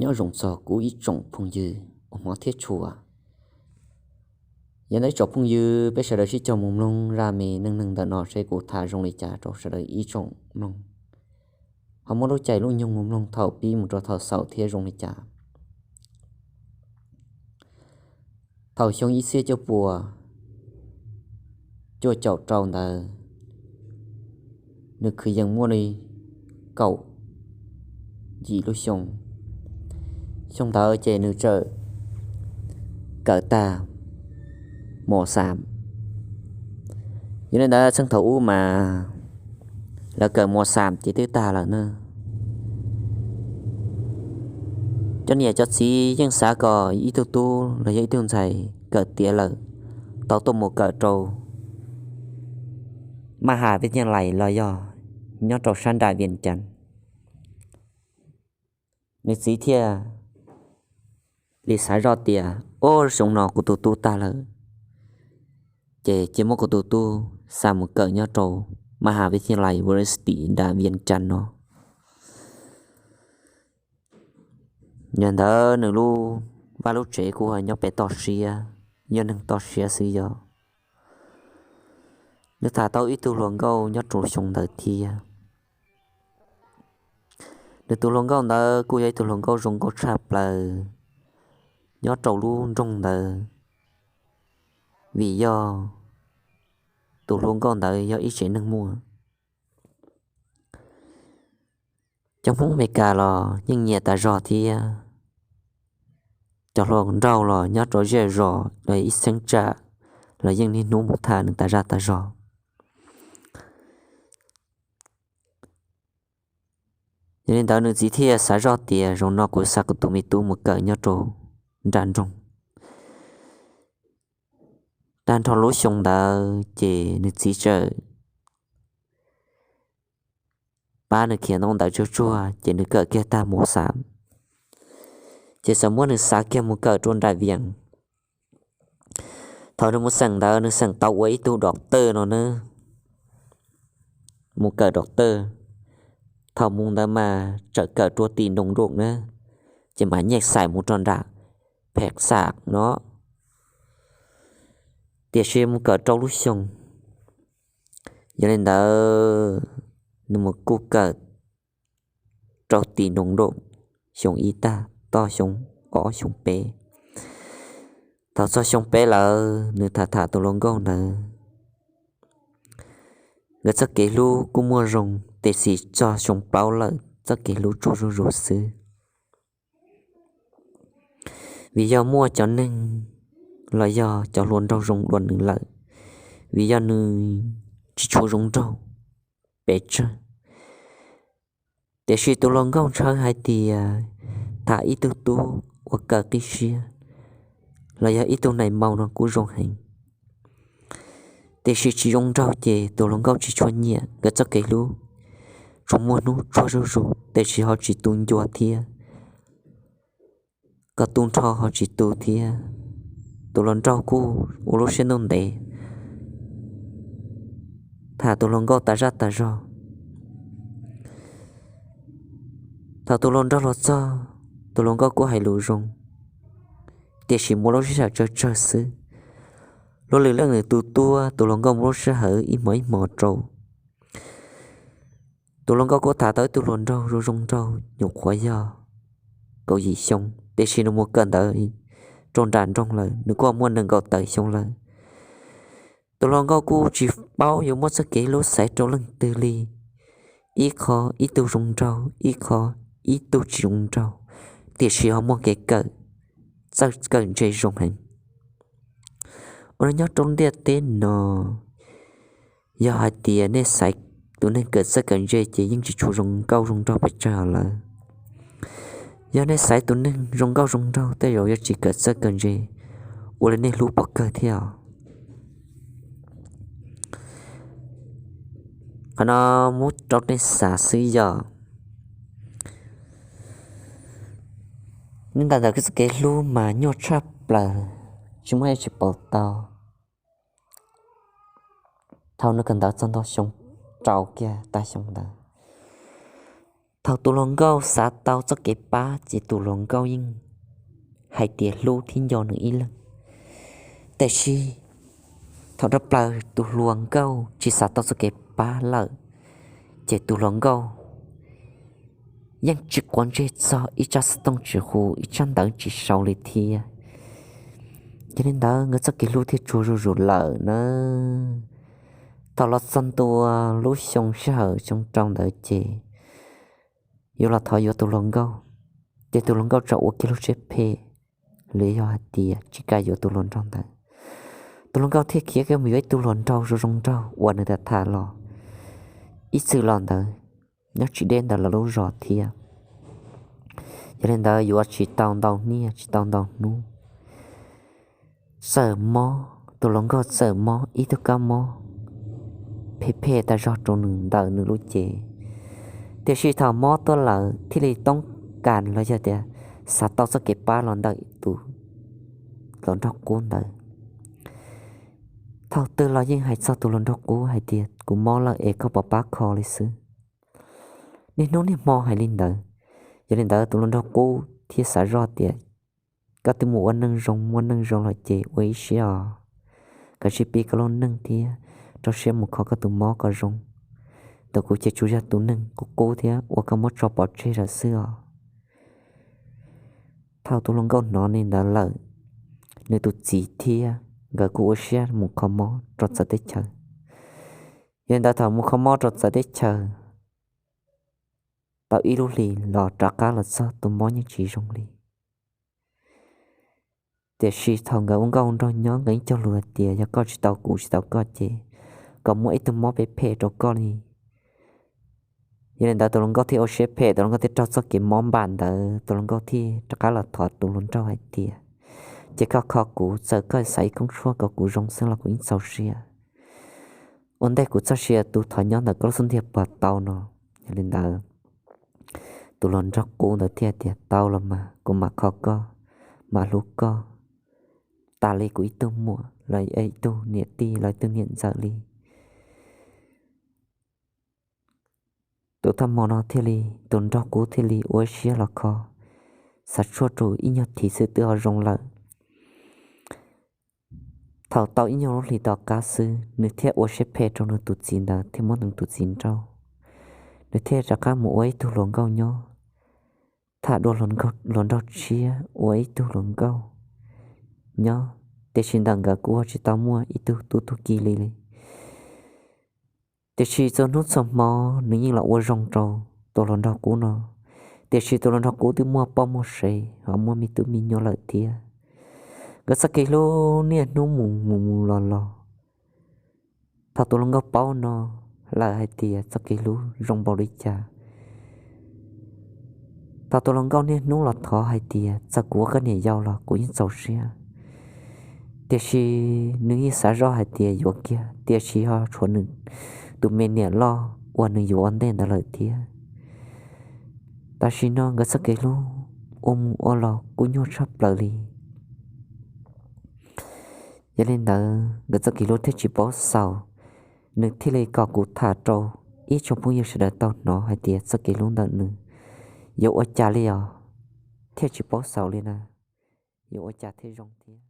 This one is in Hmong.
Nyob zoo txog kuv ib tsoom phooj ywg uas hmov thiab tshua, yog ntawm ib tsoom phooj ywg peb sawv daws sib cog mus mloog zaj me neej neeg ntawm no seb kuv tham zoo li cas rau sawv daws ib tsoom mloog, ho muab lub caij lub nyoog mus mloog thaum pib mus rau thaum xaus thiab zoo li cas. Thaum xyoo ib txhiab cuaj puas cuaj caum rau ntawd, nws kwv yees muaj li kaum yim lub xyoo. Xyoo ntawd ces nws txawm kawm tag mos xam. Yog li ntawd txheej thaum ub mas lawv kawm mos xam ces twb tag lawm na. Cov niam cov txiv yeej xav kom ib tug tub los yog ib tug ntxhais kawm tiav lawm tau tuaj mus kawm rau maj has viv thiaj lais los yog nyob rau sab nram Vias Cas. Nws txiv thiaj li xav zoj tias, Ub, xyoo no kuv tus tub tag lawm, ces cia muab kuv tus tub xa mus kawm nyob rau maj has viv thiaj lais university nram Vias Cas no. Yog ntawd nws lub vaj lub tsev kuj nyob pem toj siab, yog neeg toj siab xwb yog. Nws tham tau ib tug hluas nkauj nyob rau xyoo ntawd thiab. Nws tus hluas nkauj ntawd kuj yog ib tug hluas nkauj zoo nkauj tshaj plaws nyob rau lub nroog ntawd, vim yog tus hluas nkauj ntawd yog ib tsev neeg muaj. Cov Hmoob Amelikas los yeej nyiam tas zog thiab. Cov hluas nraug los nyob rau zej zos los ib cheeb tsam los yeej niaj hnub mus tham nws tas zaj tas zog. Yog li ntawd nws txiv thiaj xav zoj tias, Zaum no kuv xa kuv tus me tub mus kawm nyob rau nram nroog. Tag nrho lub xyoo ntawd ces nws txiv txawm pab nws khiav ntaub ntawv tsuag tsuag ces nws kawm kiag tag mos xam, ces txawm muab nws xa kiag mus kawm rau nram Vias. Thaum nws mus xeem ntawd nws xeem tau ua ib tug dom tawj no na, mus kawm dom tawj. Thaum mus ntawd mas txawm kawm rau tim nroog nrooj na, ces mas nyem xais mus rau nram Phem Xam no, tiam sis mus kawm rau lub xyoo. Yog li ntawd nws mus kuj kawm rau tim nroog nrooj xyoo ib tag txog xyoo ob xyoo peb. Thaum txog xyoo peb lawm nws tham tham tus hluas nkauj ntawd, nkawd txoj kev hlub kuj muaj zoo, tiam sis txog xyoo plaub lawm txoj kev hlub tsuag zuj zus xwb. Vim yog muaj cov neeg los yog cov hluas nraug zoo dua nws lawm, vim yog nws tsis tshua zoo nraug pes tsawg. Tiam sis tus hluas nkauj ntshaw hais tias tham ib tug tub uas kawm qib siab los yog ib tug nais maus no kuj zoo heev, tiam sis tsis zoo nraug ces tus hluas nkauj tsis tshua nyiam. Nkawd txoj kev hlub tsuas muaj hnub tsuag zuj zus, tiam sis ho tsis tu ncua thiab, kom tu nrho ho tsis tu thiab. Tus hluas nraug kuj ua lub siab ntuj ntev tham tus hluas nkauj tas zaj tas zog. Thaum tus hluas nraug los txog, tus hluas nkauj kuj hais lus zoo, tiam sis muaj lub sij hawm tsawg tsawg xwb. Luag lwm leej lwm tus tuaj, tus hluas nkauj muaj lub sij hawm ib hmos ib hmos rau. Tus hluas nkauj kuj tham tau ib tug hluas nraug zoo zoo nraug, nyuam qhuav yog kaum yim xyoo, tiam sis nws mus kawm ntawv rau nram nroog lawm, nws kuj muaj nees nkaum tawm xyoo lawm. Tus hluas nkauj kuj tsis paub yuav muab txoj kev hlub xaiv rau leej twg li. Ib qho ib tug zoo nraug, ib qho ib tug tsis zoo nraug, tiam sis ho muaj kev kawm, txawj kawm ntse zoo heev. Ua li nyob rau ntiaj teb no, yog hais tias nej xaiv tus neeg kawm txawj kawm ntse ces yeej tsis tshua zoo nkauj zoo nraug pes tsawg lawm. Yog nej xaiv tus neeg zoo nkauj zoo nraug tej zaum yuav tsis kawm txawj kawm ntse, ua li nej hlub pov kawg thiab os. Qhov no muab rau nej xav xwb yog. Nyob ntawm txoj kev hlub mas nyuaj tshaj plaws, tsis muaj ib tsis pom tau. Thaum nws kawm ntawv txog ntua xyoo rau kiag tag xyoo ntawd, Thaum tus hluas nkauj xav tau txoj kev pab ces tus hluas nkauj yeej hais tias hlub thiab nco nws ib leeg. Tiam sis thaum rau plaws tus hluas nkauj tsis xav tau txoj kev pab lawm, ces tus hluas nkauj yeej tsis quav ntsej txog ib tsab xov tooj tsis hu, ib tsab ntawv tsis sau li thiab. Yog li ntawd nkawd txoj kev hlub thiaj tsuag zuj zus lawm na. Thaum los txog ntua lub xyoo sij hawm xyoo rau ntawd ces yuav los thov yuav tus hluas nkauj, ces tus hluas nkauj tseem ua kiag lub siab phem, los yog hais tias tsis kam yuav tus hluas nraug ntawd. Tus hluas nkauj thiaj khiav kiag mus yuav ib tug hluas nraug zoo zoo nraug uas nws tham tham los ib txwm los ntawd nyob tsis deb ntawm lawv lub zos thiab. Yog li ntawd yuav tsis tau ntau niaj tsis tau ntau hnub, txawm mob, tus hluas nkauj txawm mob ib tug kab mob phem phem tag zog rau nws ntawm nws lub cev. Tiam sis thaum mob tuaj lawm thiaj li toob kas los yog tias xav tau txoj kev pab los ntawm tus hluas nraug qub ntawd. Thaum twg los yeej hais txog tus hluas nraug qub hais tias kuv mob lawm es koj puas pab kho li xwb. Niaj hnub niaj hmo hais li ntawd. Yog li ntawd tus hluas nraug qub thiaj xav zoj tias koj twb mus ua neej zoo, muaj neej zoo lawm ces ua ib siab os, kav tsij pib koj lub neej thiab rau siab mus kho koj tus mob kom zoo. Ntawm kuv ces tsuas yog tus neeg qub qub thiab ua koj mob tso pov tseg lawm xwb os. Thaum tus hluas nkauj hnov li ntawd lawm, nws tus txiv thiab nkawd kuj ua siab mus kho mob rau txawv teb chaws. Yog li ntawd thaum mus kho mob rau txawv teb chaws tau ib lub hlis los rov qab los txog tus mob yeej tsis zoo li. Tiam sis thaum nkawd ua nkauj ua nraug nyob nkawd yeej cog lus hais tias yog koj tsis tau kuv tsis tau koj ces kom muaj ib tug mob phem phem rau koj li. Yog li ntawd tus hluas nkauj thiaj ua siab phem, tus hluas nkauj thiaj raug txoj kev mob npam ntawd, tus hluas nkauj thiaj rov qab los thov tus hluas nraug hais tias ces koj kho kuv, txawm koj xav ib koob tshuaj kom kuv zoo xwb los kuv yeej txaus siab. Ua ntej kuv txoj sia tu thov nyob ntawm koj lub xub ntiag puas tau no? Yog li ntawd tus hluas nraug qub ntawd thiaj tias tau los mas, kuv mam kho koj, mam hlub koj tas li kuv ib tug muam los ib tug niam tij los ib tug niam ntxawm li. Tus thaj mom no thiaj li, tus nraug qub thiaj li ua siab los kho, xav tshuaj rau ib nyuag thiv xwb twb ho zoo lawm. Thaum tau ib nyuag lub hlis tom qab xwb nws thiaj ua siab phem rau nws tus txiv ntawd thiaj muab nws tus txiv nrauj. Nws thiaj rov qab mus ua ib tug hluas nkauj nyob, tham dua hluas nraug tshiab ua ib tug hluas nkauj nyob, tiam sis ntawm nkawd kuj ho tsis tau muaj ib tug tub tug ki li li. Tiam sis txhua hnub txhua hmo nws yeej los ua zoo rau tus hluas nraug qub no, tiam sis tus hluas nraug qub twb muaj poj muaj sev ho muaj me tub me nyuam lawm thiab. Nkawd txoj kev hlub niaj hnub mus mus mus los los. Thaum tus hluas nkauj paub no lawm hais tias txoj kev hlub zoo npaum li cas, thaum tus hluas nkauj niaj hnub los thov hais tias txawm kuv ua koj niam yau los kuv yeej txaus siab, tiam sis nws yeej xav zoj hais tias yuav kiag, tiam sis ho tshuav nws tus me niam loj uas nws yuav ua ntej ntawd lawm thiab. Tam sim no nkawd txoj kev hlub ua mus ua los kuj nyuaj tshaj plaws li. Yog li ntawd nkawd txoj kev hlub thiaj tsis paub xaus. Nws thiaj li kom kuv tham rau ib tsoom phooj ywg sawv daws tau hnov hais tias txoj kev hlub ntawm nws yuav ua cas li os, thiaj tsis paub xaus li na, yuav ua cas thiaj zoo thiab.